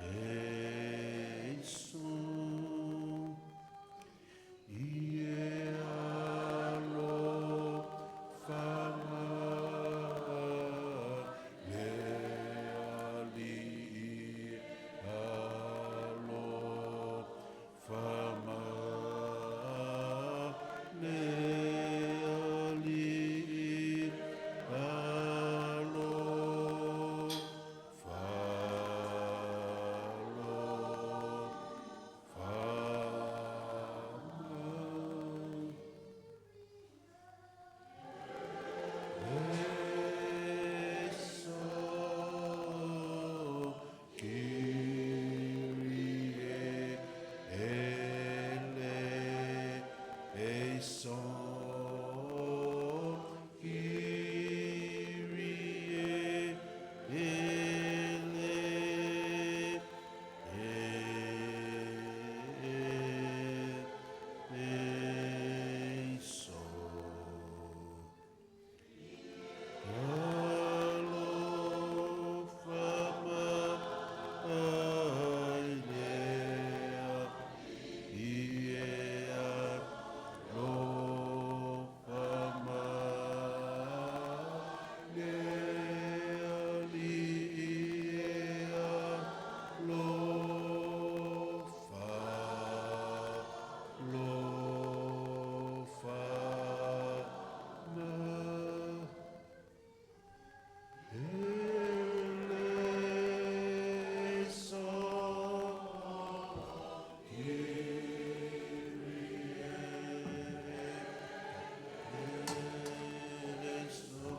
eleison. Ie alofa mai le Alii, alofa mai le Alii, alofa, alofa mai. Eleison, Kyrie eleison, Kyrie eleison. Alofa mai le Ie alofa mai le Alii, alofa, alofa mai. Eleison, Eleison.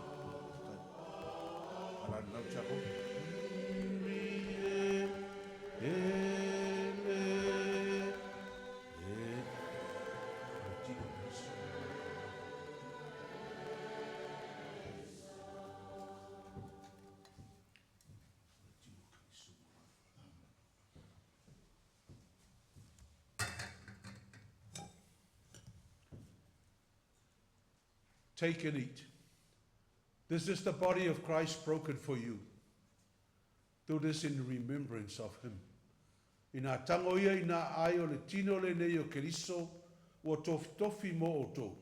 Take and eat. This is the body of Christ broken for you. Do this in remembrance of him. Ina tago ia ina ai o le tino lenei o Keriso ua tofitofi mo outou.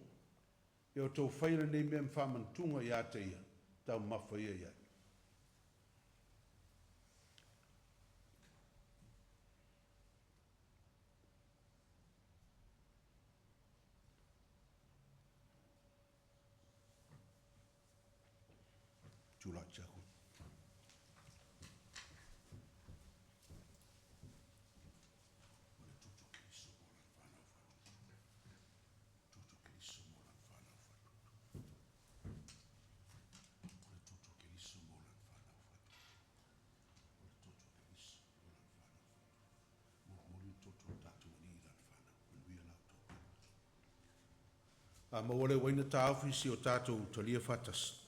Ia outou faia lenei mea ma faamanatuga ia te ia, taumafa ia i ai. Tulai Tiakono. O le toto o Keriso mo lana fanau faatuatua. Toto o Keriso mo lana fanau faatuatua. O le toto o Keriso mo lana fanau faatuatua. O le toto o Keriso mo lana fanau faatuatua. Molimoli le toto o le tatou A maua lea ua ai na taofi seia o tatou talia faatasi.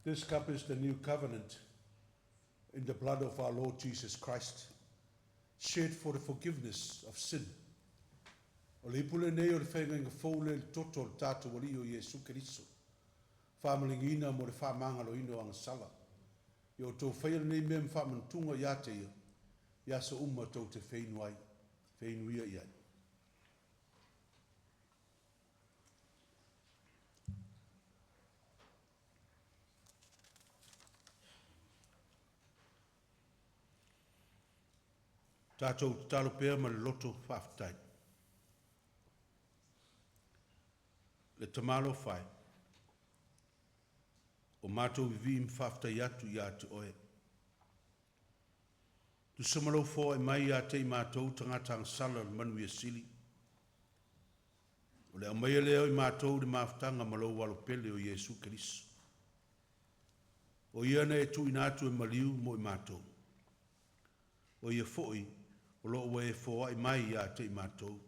This cup is the new covenant in the blood of our Lord Jesus Christ, shed for the forgiveness of sin. O le ipu lenei o le feagaiga fou lea i le toto o le tatou Alii o Iesu Keriso, faamaligiina mo le faamagaloina o agasala. Ia outou faia lenei mea ma faamanatuga ia te ia, i aso uma tou te feinu ai, feinuia i ai. Tatou tatalo pea ma le loto faafetai. Le Tama alofa e, o matou vivii ma faafetai atu ia te Oe, tusa ma Lou foai mai ia te i matou tagata agasala le manuia sili, o le aumaia lea o i matou i le mafutaga ma Lou Alo pele o Iesu Keriso. O Ia na e tuuina atu e maliu mo i matou. O Ia foi o lo o ua e foai mai ia te i matou,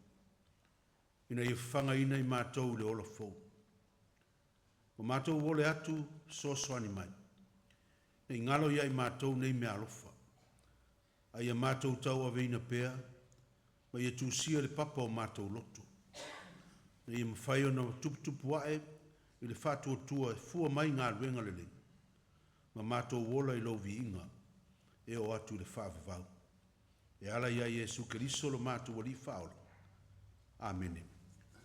ina ia fafagaina i matou i le ola fou. Ua matou ole atu fesoasoani mai, ne i galo ia i matou nei meaalofa, a ia matou tauaveina pea, ma ia tusia i le papa o matou loto, ina ia mafai ona tuputupu ae i le faatuatua e fua mai i galuega lelei. ma matou ola i lou viiga e oo atu i le faavavau. E ala ia Iesu Keriso lo matou Alii Faaola. Amene.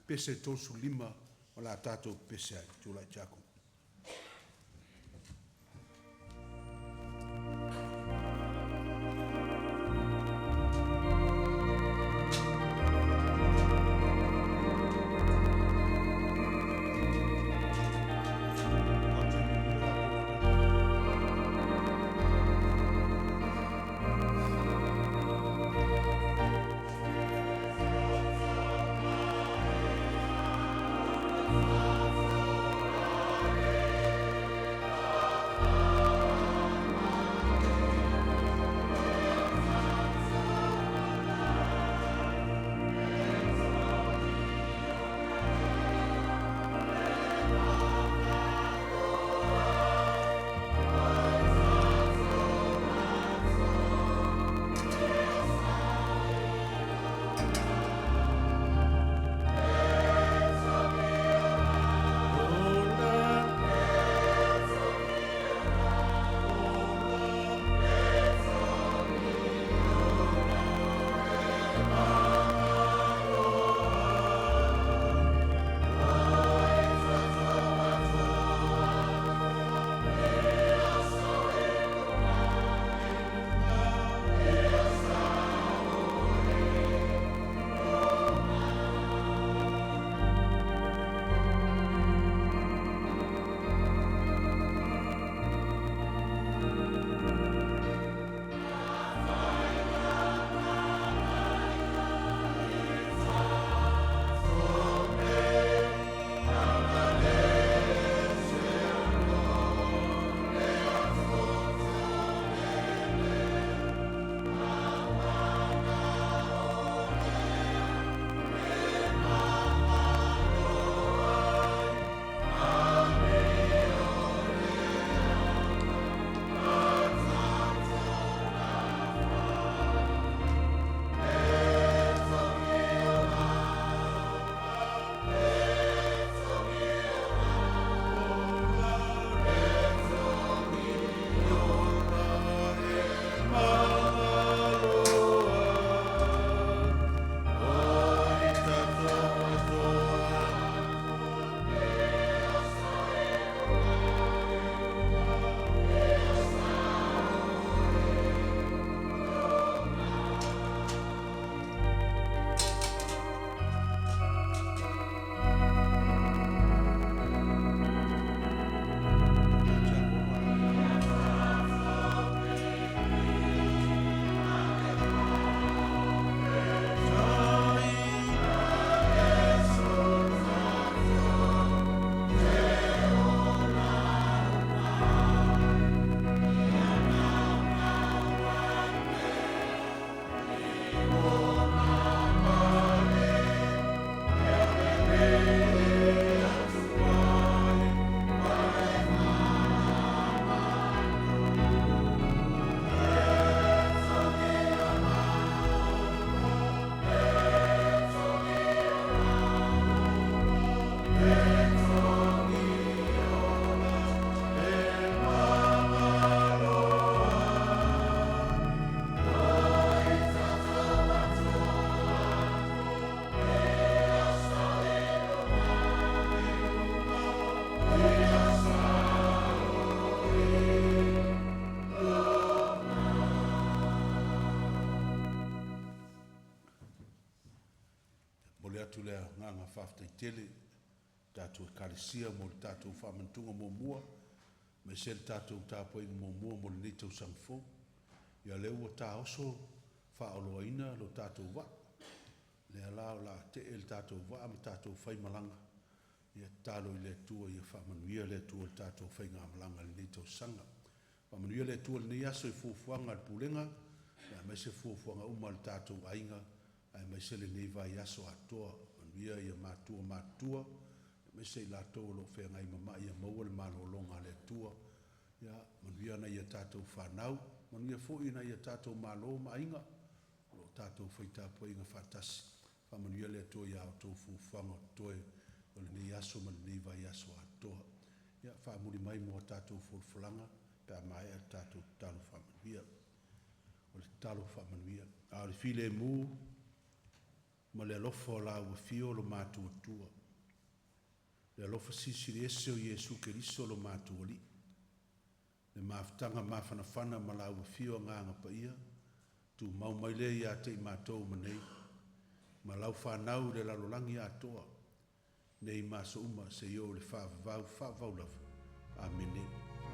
Pese 35 o le a tatou pepese ai. Tulai Tiakono. Momoli atu le agaga faafetai tele i tatou Ekalesia mo le tatou faamanatuga muamua aemaise le tatou tapuaiga muamua mo lenei tausaga fou. Ia lea ua taoso faaoloaina lo tatou vaa, lea la o le a te'e le tatou vaa ma tatou faimalaga. Ia tatalo i le Atua ia faamanuia le Atua i le tatou faigamalaga i lenei tausaga. Faamanuia le Atua i lenei aso i fuafuaga a le Pulega aemaise fuafuaga uma a le tatou aiga aemaise lenei vaiaso atoa. Manuia ia matua matutua aemaise i latou o lo o feagai ma ma'i ia maua le malologa a le Atua. Ia manuia nai a tatou fanau, manuia foi nai a tatou malo ma aiga o lo o tatou fai tapuaiga faatasi. Faamanuia le Atua i a outou fuafuaga o totoe o lenei aso ma lenei vaiaso atoa. Ia faamuli mai mo a tatou folafolaga, pe a maea le tatou tatalo faamanuia. O le tatalo faamanuia. A o le filemu ma le alofa o lau Afio lo matou Atua, le alofa silisili ese o Iesu Keriso lo matou Alii, le mafutaga mafanafana ma lau Afio Agaga Paia, tumau mai lea ia te i matou ma nei, ma lau fanau i le lalolagi atoa, nei ma aso uma seia oo i le faavavau, faavavau lava. Amene.